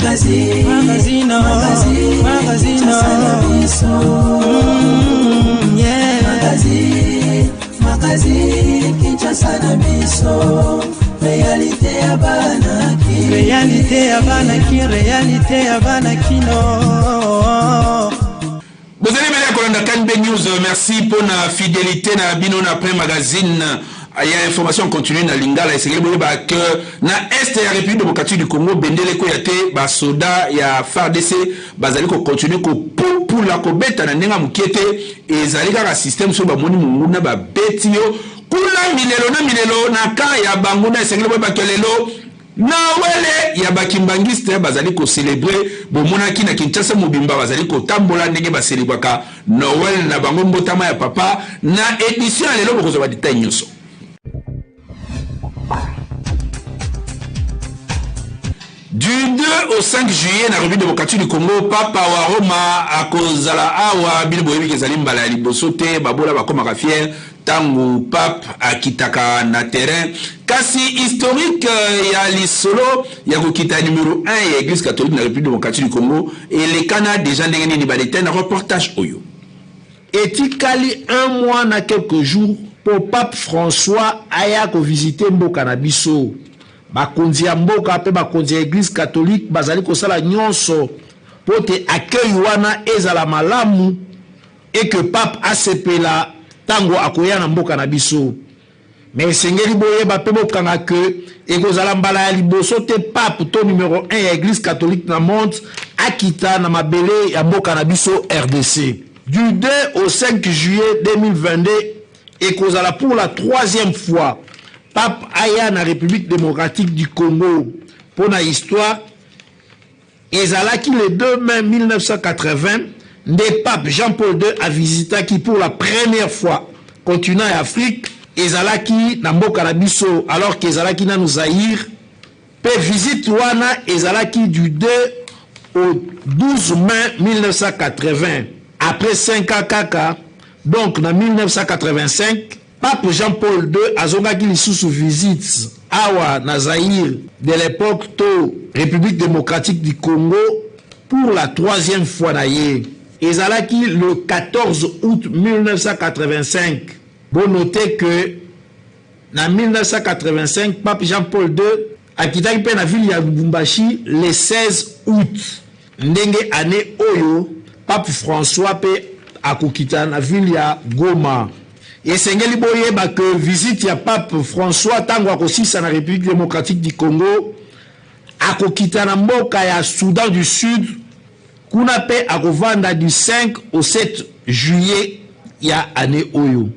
Magazine, magazine, magazine, yeah. Magazine, magazine, Kinshasa na biso. Réalité ya bana ki. Réalité ya bana ki, réalité ya bana kino. Bozali ebele ya kolanda KNB News, merci mpo na fidelite na bino na Prime Magazine ya information continue na Lingala. Esengeli boyeba que na est ya République démocratique du Congo, bendele ekweya te, basoda ya FARDC bazali kocontinue kopupula kobeta na ndenge ya mokie te. Ezali kaka système, soki bamoni monguna babeti yo kuna milelo na milelo na camp ya banguna. Esengeli boyeba que lelo Noele ya ba kimbanguiste bazali ko celebrer, bomonaki na Kinshasa mobimba bazali kotambola ndenge ba celebraka Noel na bango, mbotama ya papa. Na edition ya lelo bokozwa ba details nyonso. Du 2 au 5 juillet na République démocratique du Congo, Papa wa Roma akozala awa. Bino boyebi ke ezali mbala ya liboso te, babola bakomaka fier Tango pape akitaka na terrain, kasi historique ya lisolo ya kokita ya numero 1 ya Eglise catholique na Republique democratique du Congo elekana dejà ndenge nini? Ba details na reportage oyo. Etikali un mois na quelques jours mpo Pape François aya ko visiter mboka na biso. Bakonzi ya mboka mpe bakonzi ya Eglise catholique bazali kosala nyonso mpo te accueil wana ezala malamu et que pape asepela tango akoya na mboka na biso. Mais esengeli boyeba pe bokanga que ekozala mbala ya liboso te pape to numero un ya eglise catholique na monde akita na mabele ya mboka na biso rdc. Du 2 au 5 juillet 2022 ekozala pour la troisième fois pape aya na Republique democratique du Congo. Pona histoire, Ezalaki le 2 mai 1980 nde Pape Jean-Paul ii a visitaki pour la première fois continent ya Afrique, ezalaki na mboka na biso alors que ezalaki nanu Zaïre, mpe visite wana ezalaki du 2 au 12 mai 1980. Après 5 ans kaka, donc na 1985, Pape Jean Paul ii azongaki lisusu visite awa na Zaïre de l'epoque to Republique democratique du Congo pour la troisième fois na ye. Ezalaki le 14 août 1985. Bo noter que na 1985 Pape Jean Paul ii akitaki mpe na ville ya Lubumbashi le 16 août. Ndenge annee oyo Pape François pe akokita na ville ya Goma. Esengeli boyeba que visite ya Pape François tango akosisa na Republique democratique du Congo, akokita na mboka ya Soudan du Sud, kuna pe akovanda du 5 au 7 juillet ya annee oyo.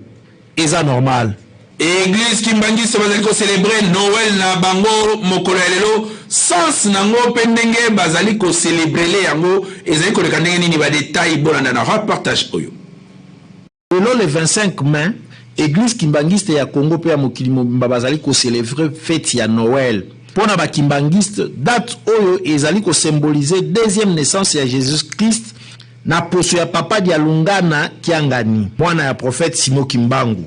Eza normal. Eglise kimbanguiste bazali ko celebrer Noël na bango mokolo ya lelo, sens nango pe ndenge bazali ko celebrele yango ezali koleka ndenge nini? Ba details bolanda na reportage oyo. Lelo le 25 mai, Eglise kimbanguiste ya Congo pe ya mokili mobimba bazali ko celevrer feti ya Noël. Pona ba kimbanguiste, date oyo ezali ko symboliser deuxième naissance ya Jesus Christ na poso ya Papa Dialungana Kiangani, mwana ya prophète Simon Kimbangu.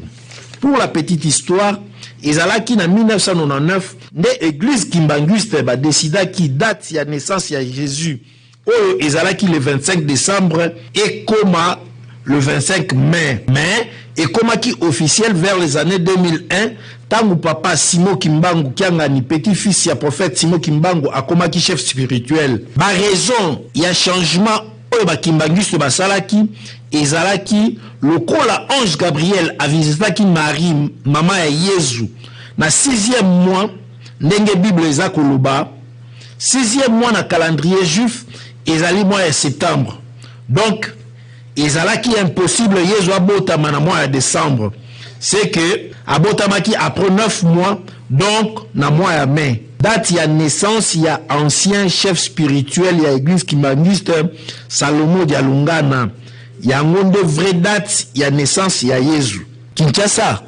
Pour la petite histoire, ezalaki na 1999 nde eglise kimbanguiste ba decidaki date ya naissance ya Jesus oyo ezalaki le 25 decembre ekoma le 25 mai, mais ekomaki officiel vers les annees 2001 tangu papa Simon Kimbangu Kiangani, petit fils ya prophète Simon Kimbangu akomaki chef spirituel. Ba raisons ya changement oyo ba kimbanguistes basalaki ezalaki lokola ange Gabriel a visitaki Marie mama ya Yezu na sixième mois ndenge bible eza koloba, sixième mois na calendrier juif ezali mois ya septembre donc ezalaki impossible Yezu abotama na mois ya decembre, c'est que abotamaki après 9 mois donc na mois ya mai. Date ya naissance ya ancien chef spirituel ya eglise kimbanguiste Salomo Dialungana yango nde vraie date ya naissance ya Yezu. Kinshasa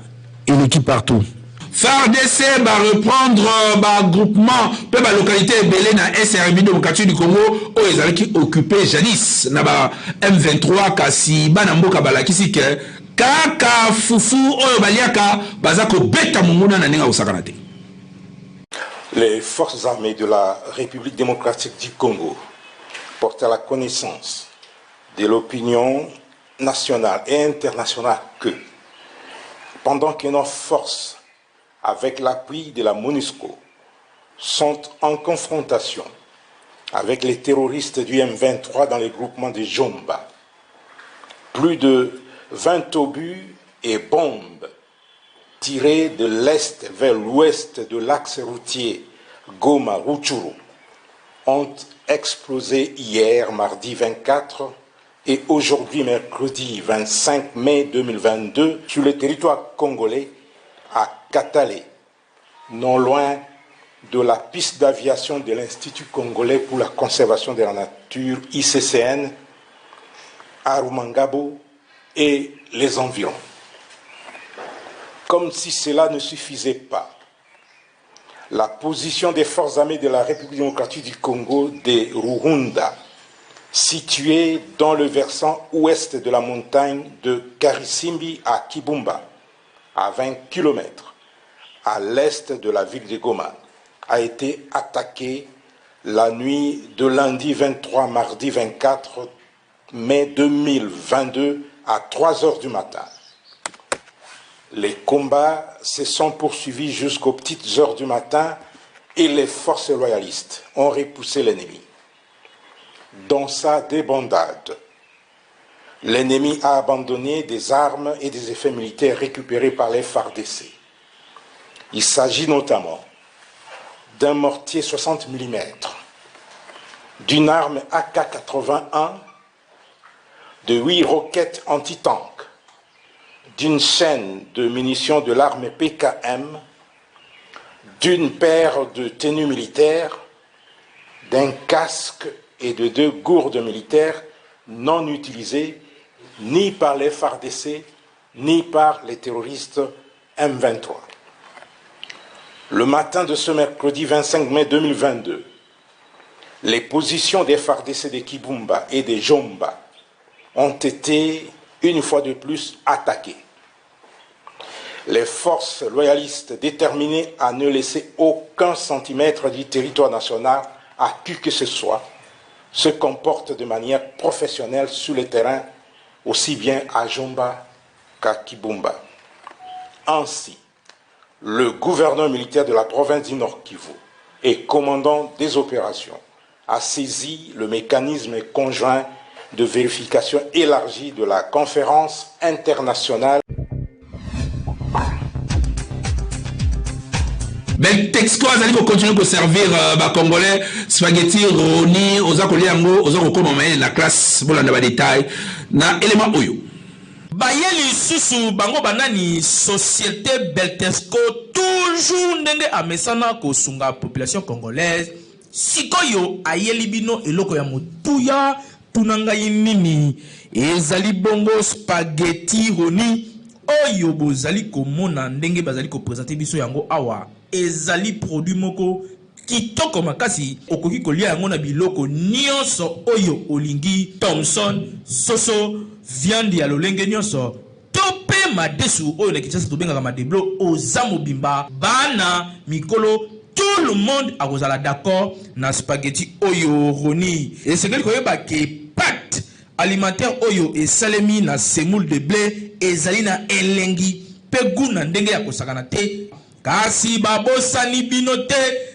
eleki partout. Fardc ba reprendre ba groupements pe ba localites ebele na est ya Republique democratique du Congo oyo ezalaki occupe jadis na ba M23, kasi bana mboka balakisi que kaka fufu oyo baliaka baza kobeta monguna na ndenge ya kosakana te. Les forces armées de la République démocratique du Congo portent à la connaissance de l'opinion nationale et internationale que, pendant que nos forces, avec l'appui de la MONUSCO, sont en confrontation avec les terroristes du M23 dans les groupements de Jomba, plus de 20 obus et bombes tirés de l'est vers l'ouest de l'axe routier Goma-Rutshuru ont explosé hier mardi 24 et aujourd'hui mercredi 25 mai 2022 sur le territoire congolais à Katale, non loin de la piste d'aviation de l'Institut congolais pour la conservation de la nature ICCN à Rumangabo et les environs. Comme si cela ne suffisait pas, la position des forces armées de la République démocratique du Congo des Ruhunda, située dans le versant ouest de la montagne de Karisimbi à Kibumba, à 20 km à l'est de la ville de Goma, a été attaquée la nuit de lundi 23 mardi 24 mai 2022 à 3 heures du matin. Les combats se sont poursuivis jusqu'aux petites heures du matin et les forces loyalistes ont repoussé l'ennemi. Dans sa débandade, l'ennemi a abandonné des armes et des effets militaires récupérés par les FARDC. Il s'agit notamment d'un mortier 60 mm, d'une arme AK-81, de 8 roquettes anti-tank, d'une chaîne de munitions de l'arme PKM, d'une paire de tenues militaires, d'un casque et de 2 gourdes militaires non utilisées ni par les FARDC ni par les terroristes M23. Le matin de ce mercredi 25 mai 2022, les positions des FARDC de Kibumba et de Jomba ont été une fois de plus attaquées. Les forces loyalistes déterminées à ne laisser aucun centimètre du territoire national à qui que ce soit se comportent de manière professionnelle sur le terrain, aussi bien à Jomba qu'à Kibumba. Ainsi, le gouverneur militaire de la province du Nord Kivu et commandant des opérations a saisi le mécanisme conjoint de vérification élargie de la conférence internationale. Beltexco azali kocontinue koservir bacongolais spaghetti roni oza kolia yango oza kokoma mayele na classe. Bolanda badetail na élément oyo. Baye lisusu bango banani société Beltexco toujours ndenge amesana kosunga population congolaise. Sikoyo ayeli bino eloko ya motuya, tuna ngai nini ezali bongo spaghetti roni oyo bozali komona ndenge bazali kopresente biso yango awa. Ezali produit moko kitoko makasi, okoki kolia yango na biloko nyonso oyo olingi, Thomson, soso, viande ya lolenge nyonso, to pe madesu oyo na Kinshasa tobengaka madeblo. Oza mobimba, bana, mikolo, tout le monde akozala d'accord na spaghetti oyo roni. Esengeli koyeba ke pâte alimentaire oyo esalemi na semoule de blé ezali na elengi pe goût na ndenge ya kosakana te. Kasi babosani bino te,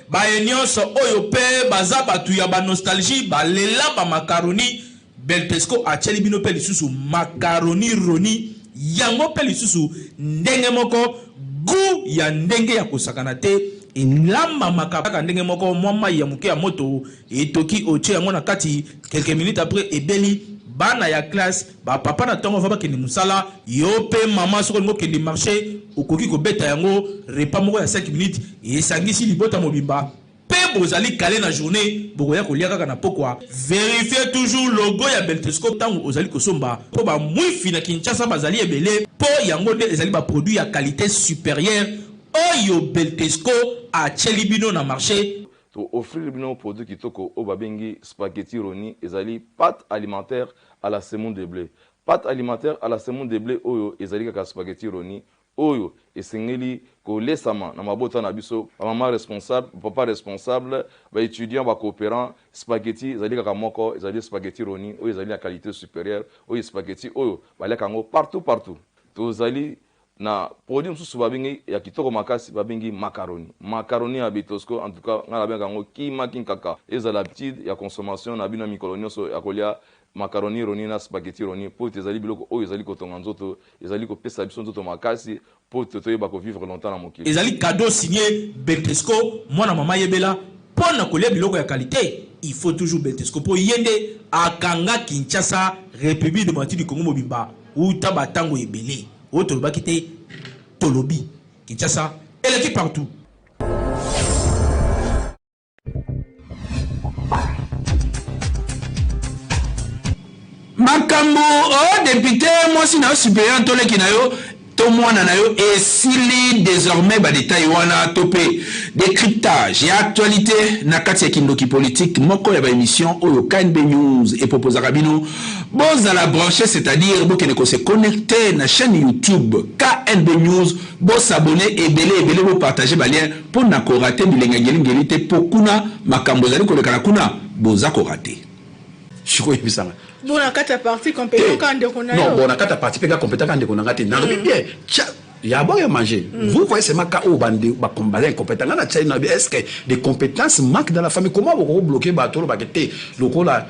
baye nyonso oyo pe baza batu ya ba nostalgie, balela ba macaroni. Beltexco atieli bino pe lisusu macaroni roni, yango pe lisusu ndenge moko, goût ya ndenge ya kosakana te, elambamaka kaka ndenge moko, mwa mai ya moke ya moto etoki otie yango na kati, quelques minutes après ebeli. Bana ya classe, ba papa na ntongo va bakende mosala, yo pe mama soki olingi okende marché okoki kobeta yango repas moko ya 5 minutes esangisi libota mobimba pe bozali kale na journée, bokoya kolia kaka na pokwa. Vérifiez toujours logo ya Beltexco ntango ozali kosomba, po ba mwifi na Kinshasa bazali ebele, po yango nde ezali ba produit ya qualité supérieure oyo Beltexco atieli bino na marché. To offrir bino produit kitoko oyo babengi spaghetti roni, ezali pâte alimentaire à la semoule de blé. Pâte alimentaire à la semoule de blé oyo ezali kaka spaghetti roni. oyo esengeli kolesama na mabota na biso, ba mama responsable, ba papa responsable, ba etudiants, ba cooperants, spaghetti ezali kaka moko, ezali spaghetti Roni oyo ezali na qualite superieure, oyo spaghetti oyo baliaka yango partout partout. Tozali na produit mosusu babengi ya kitoko makasi, babengi macaroni. Macaroni ya Betosco, en tout cas ngai nabengaka yango kima kinkaka. Ezala habitude ya consommation na bino ya mikolo nionso ya kolia macaroni Roni na spaghetti Roni mpo ete ezali biloko oyo ezali kotonga nzoto, ezali kopesa biso nzoto makasi mpo ete toyeba ko vivre longtemps na mokili. Ezali cadeau signe Beltesco mwana mama yebela pona kolia biloko ya qualite il faut toujours Beltesco po ye nde akanga Kinshasa Republique democratique du Congo mobimba wuta ba tango ebele oyo tolobaki te tolobi Kinshasa eleki partout. Makambo oh depute mwasi na yo suppleant to leki na yo to mwana na yo esili desormais ba details wana to pe decryptage ya actualite na kati ya kindoki politique moko ya ba emissions oyo KNB News e proposaka bino bozala branche c'est-à-dire bokende ko se connecter na chaine YouTube KNB News Bo s'abonner ebele ebele bo partager ba liens po na ko rater bilengi ya ngeli ngeli te po kuna makambu ezali koleka na kuna boza ko rater. Sikoyo yebisa nga. Bon na kati ya parti competent kaka ndeko na yo. Non bon na kati ya parti pe nga competent kaka ndeko na nga te. Nalobi bien tcha ya boire ya manger. Vous voyez seulement cas oyo ba baza incompetent nga na tcha na est ce que des competences manquent dans la famille comment boko bloquer bato oloba ke te lokola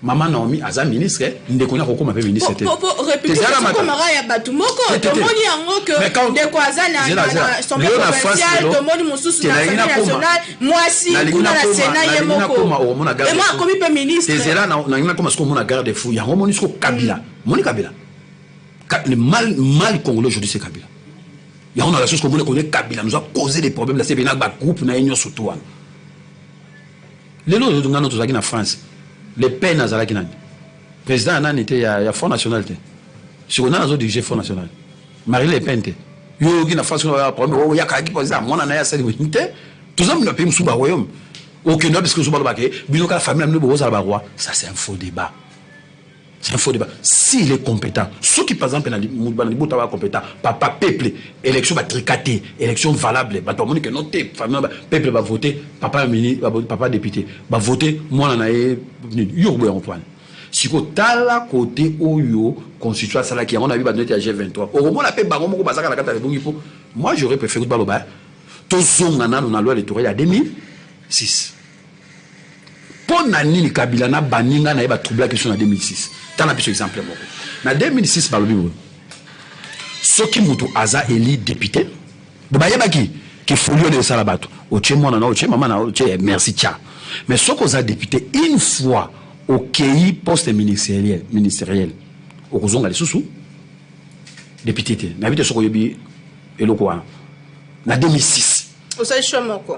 Maman Naomi aza ministre, ndeko na akokoma pe ministre te. Po republique ezokomaka ya batu moko, tomoni yango que ndeko aza na assemblée provinciale, tomoni mosusu na assemblée nationale, mwasi kuna na Sénat ye moko. Et moi akomi pe ministre. Te zela nalingi nakoma sikoyo omona garde fou yango omoni sikoyo Kabila. Omoni Kabila? Le mal mal congolais aujourd'hui c'est Kabila. Yango na la source komona kone Kabila nous a causé des problèmes na CPI na ba groupe na ye nyonso tout wana. Lelo oyo nga no tozalaki na France le Pen azalaki nani? President ya nani te ya, ya Front National te? Sikoyo nani azo diriger Front National? Marine Le Pen te? Yo oyoki na France kuna problème oyo yakaki president mwana na ye asali boye te? Toza na pays mosusu ba royaume. Okende wapi sikoyo balobaka ke bino kaka famille na bino bokozala ba roi? Ça c'est un faux débat. C'est un faux débat. S'il est compétent, soki par exemple na bana libota ba compétent, papa peuple, élection ba tricaté, élection valable, bato bamoni que non te, famille ba peuple ba voter, papa mini, papa député, ba voter mwana na ye nini, yo boya comprendre. Siko tala côté oyo constitution asalaki yango na bi bato neti ya G23. Okomona pe bango moko bazaka na kati ya libongi po moi j'aurais préféré baloba tozonga nanu na loi électorale ya 2006. Mpo na nini Kabila na baninga na ye ba troublaki biso na 2006? Tala biso exemple moko. Na 2006 balobi boye, soki mutu aza elu depute, bo bayebaki ke folie wana esala bato, otie mwana na otie mama na otie merci tcha. Mais soki oza depute une fois okeyi poste ministeriel, ministeriel okozonga lisusu depute te. Nayebi te soki oyebi eloko wana. Na 2006. Osali choix moko.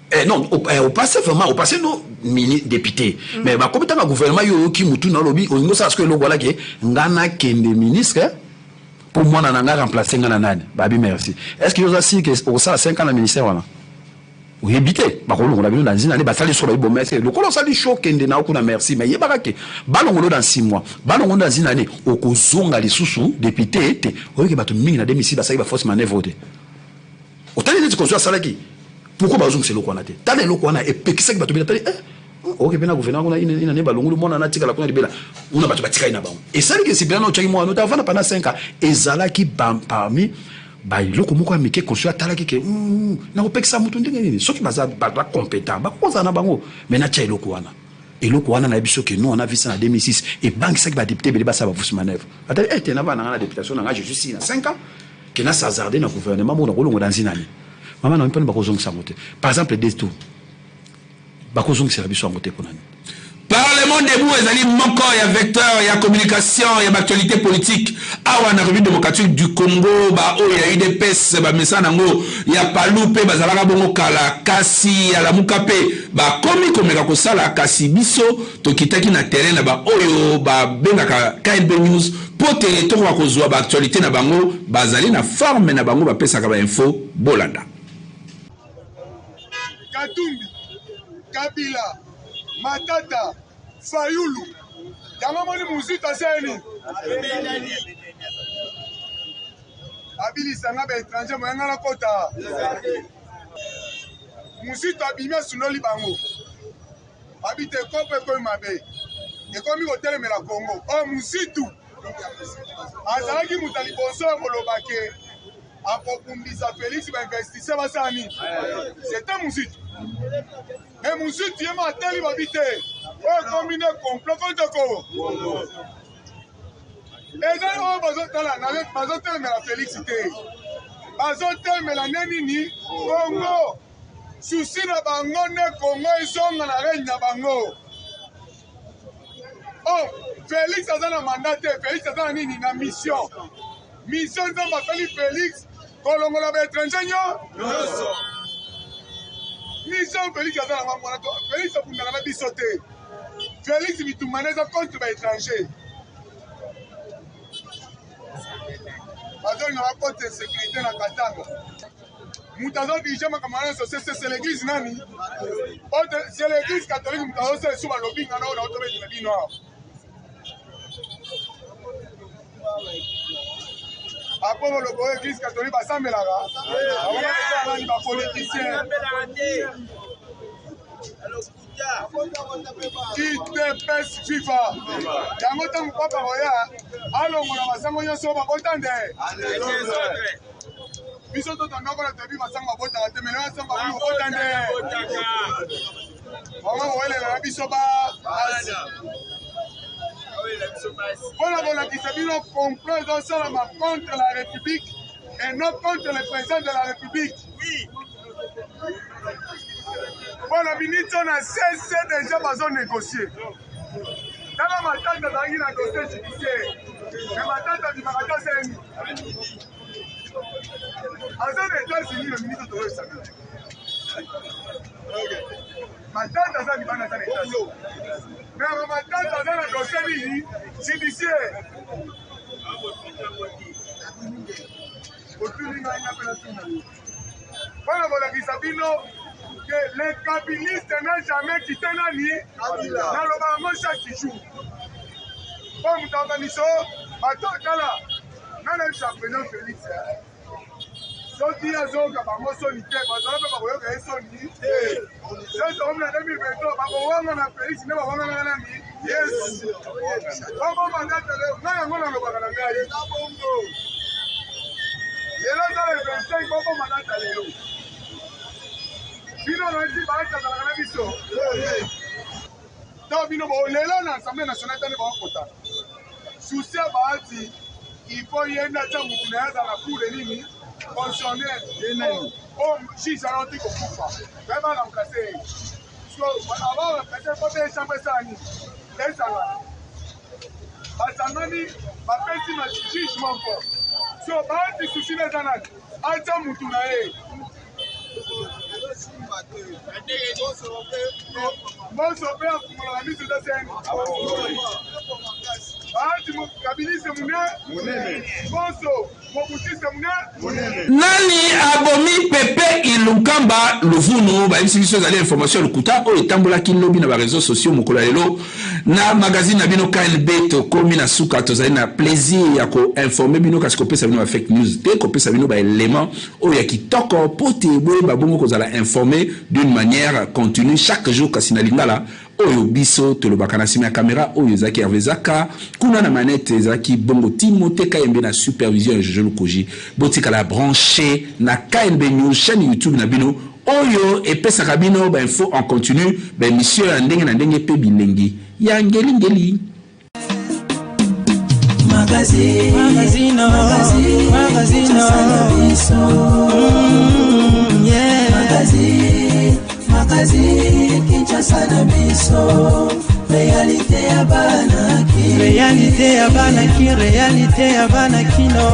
Eh non, eh, opasse vraiment, opasse no mini député. Mm. Mais bakomi tanga gouvernement yo oyoki mutu na lobi olingo sala sikoyo eloko wana ke nga nakende ministre mpo mwana na nga remplacer nga na nani? Babi merci. Est-ce que yo oza sûr que okosala 5 ans na ministère wana? Oyebi te, bakolongola bino na nzina nde basali solo babi bon merci. Lokola osali show kende na kuna merci, mais yebaka ke balongolo dans 6 mois, balongolo dans une année, okozonga lisusu député te. Oyoki bato mingi na 2006 basali ba fausse manœuvre te. Otali neti consul asalaki pourquoi bazongisa eloko wana te tala eloko wana epekisaki bato bela tali eh oke mpe na gouvernement kuna ina ne balongoli mwana na tikala kuna libela kuna bato batikali na bango esali ke sipela na otyaki mwana ota avanda pendant 5 ans ezalaki parmi baeloko moko ya mike consul atalaki ke hmm, nakopekisa moto ndenge nini soki baza bato bacompétent bakozala na bango mai natya eloko wana eloko wana nayebi soki nous on a vu ça na 2006 ebangisaki badepute ebele basala bafausse manœuvre atali ete eh, navanda nanga na députation na nga je suis si na 5 ans Que na s'hazarder na gouvernement moko nakolongwa dans une annee. Maman na mpona bakozongisa yango te. Par exemple des tours. Bakozongisela biso yango te pona nini? Parlement debout ezali moko ya vecteur ya communication ya b'actualite politique awa na Republique democratique du Congo. Ba oyo ya udps bamesana nango ya Palu pe bazalaka bongo kala, kasi ya Lamuka pe bakomi komeka kosala, kasi biso tokitaki na terrain na ba oyo babengaka KNB News mpo te tokoka kozua ba actualites na bango, bazali na forme na bango bapesaka ba infos, bolanda. Katumbi, Kabila, Matata, Fayulu, yango moni Muzito asali nini? Abi lisanga ba étranger moyen nga nakota. Muzito abimi asundoli bango. Abi te kopo ekomi mabe. Ekomi kotelemela Congo. Oh Muzitu azalaki moto ya liboso ya koloba ke akobundisa Felix ba investisseur basala nini? C'était Muzitu. Mais Muzitu ye ma ateli babi te. Oyo ekomi nde complot contre Congo. Eza oyo bazotala bazotelemela Felix te. Bazotelemela nde nini? Congo. Souci na bango nde Congo ezonga na règne na bango. Oh, Felix aza na mandat te, Felix aza na nini? Na mission. Mission Nzambe apeli Felix kolongola ba étranger nyonso. Mission Felix aza na yango wana, Felix abundaka na biso te. Felix bitumba na eza contre ba étranger. Bazolinga bakota insécurité na Katanga. Moto azodirige makambo wana nyonso c'est l'église nani? C'est l'église catholique moto azosala esu balobi nga na oyo naotobetela bino awa. Apo boloba oyo église catholique basambelaka bango ba politicien. Udps viva! Yango ntango papa koya alongola masango nyonso babota nde biso totandaka na toyebi masango babotaka te mele masango bakomi kobota nde bango kowelela na biso ba mpo na kolakisa bino complot ezosalama contre la république et non contre le président de la république. Oui. Mpo na minute oyo na cc deja bazo négocier. Tala Matata azalaki na dossier judiciaire. Mais Matata abimaka te asali nini? Aza na États-Unis na minute tozoyebisa bino. Matata aza libanda aza na États-Unis. Mais Matata aza na dossier nini? Judiciaire. Otuni ngai nga mpe natuna yo. Mpo na kolakisa bino que les kabilistes n'a jamais quitté nani naloba yango chaque jour mpo moto akanisa bato tala ngai nayebisa président Félix soki azoyoka bango soni te bazala mpe bakoyoka ye soni te soki tokomi na 2023 bakowangana Félix nde bawanganaka nani Yesu bongo mandata leo ngai yango nalobaka na ngai lelo eza le 25 bongo mandata lelo bino nayebi baati azalaka na biso to bino bo lelo na assemblée nationale tani bakokota souci ya bahati il faut ye nde atya motu na ye azala cour de nini fonctionnaire o juge aloti kokufa me baramplace ye Basangani bapesi juge moko so baati susi na eza nani atya mutu na ye mboso mpe afungolaka miso eza seni baati kabilise munene mboso Nani abomi Pepe Ilunkamba Luvunu? Bayebisi biso ezali information ya lokuta oyo etambolaki lobi na ba reseaux sociaux. Mokolo ya lelo na magazine na bino KNB tokomi na suka, tozali na plaisir ya ko informer bino, kasi kopesa bino ba fake news te, kopesa bino ba elements oyo ya kitoko po te boyeba bongo kozala informer d'une manière continue chaque jour, kasi na lingala Oyo biso tolobaka na sima ya camera oyo ezalaki Herve Zaka, kuna na manette ezalaki bongo Timothee Kayembe na supervision ya Jojo Lukoji. Botikala branche na KNB News, chaine YouTube na bino oyo epesaka bino ba infos en continu, ba emissions ya ndenge na ndenge pe bilengi ya ngeli ngeli. Magazine, magazine, magazine, magazine, yeah. Magazine, magazine, Kinshasa na biso. Réalité ya bana ki. Réalité ya bana ki, réalité ya bana kino.